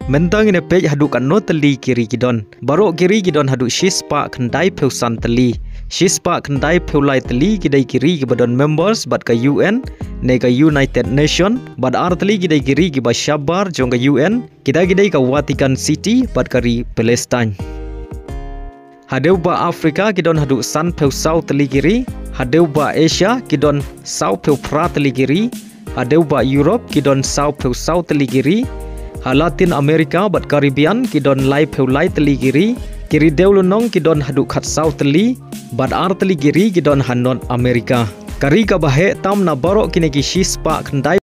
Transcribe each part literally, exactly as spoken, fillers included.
Mynta ngin ïa peit haduh katno tylli ki ri ki don. Baroh ki ri ki don haduh shispah khyndai phew san tylli. Shispah khyndai phew lai tylli ki dei ki ri kiba don members bad ka U N ne ka United Nation, bad ar tylli ki dei ki ri kiba shabar jong ka U N, kita ki dei ka Vatican City bad ka ri Palestine. Hadeuh bah Africa ki don haduh san phew saw tylli ki ri, hadeuh bah Asia ki don saw phew phra tylli ki ri, hadeuh bah Europe ki don saw phew saw tylli ki ri, ha Latin America bad Caribbean ki don lai phew lai tylli ki ri, ki ri dewlynnong ki don haduh khatsaw tylli, bad ar tylli ki ri ki don ha North America. Ka ri kaba heh tam na baroh kine ki shispah khyndai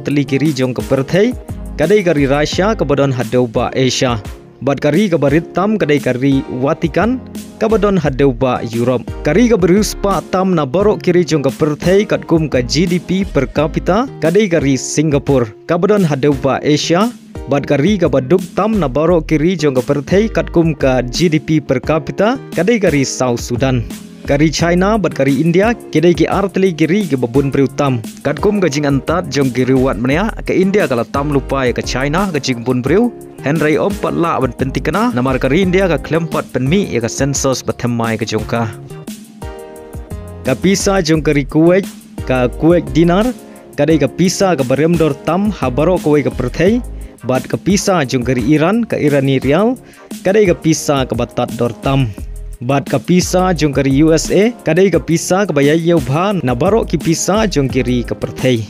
tylli ki ri jong ka pyrthei ka dei ka ri Russia kaba don hadeuh bah Asia. Bad ka ri kaba rit tam ka dei ka ri Vatican kaba don hadeuh bah Europe. Ka ri kaba riewspah tam na baroh ki ri jong ka pyrthei katkum ka G D P per capita ka dei ka ri Singapore kaba don hadeuh bah Asia. Bad ka ri kaba duk tam na baroh ki ri jong ka pyrthei katkum ka G D P per capita ka dei ka ri South Sudan. Ka ri China bad ka ri India ki dei ki ar tylli ki ri kiba bun briew tam. Katkum ka jingantad jong ki riewwad mynta, ka India ka la tam lypa ïa ka China ka jingbun briew. Hynrei ym pat lah ban pynthikna namar ka ri India ka khlem pat pynmih ïa ka census ba thymmai ka jong ka. Ka pisa jong ka ri Kuwait, ka Kuwait dinar, ka dei ka pisa kaba rem dor tam ha baroh kawei ka pyrthei, bad ka pisa jong ka ri Iran, ka Irani rial, ka dei ka pisa kaba tad dor tam. Bad ka pisa jong ka ri U S A ka dei ka pisa kaba ïaid ïew bha na baroh ki pisa jong ki ri ka pyrthei.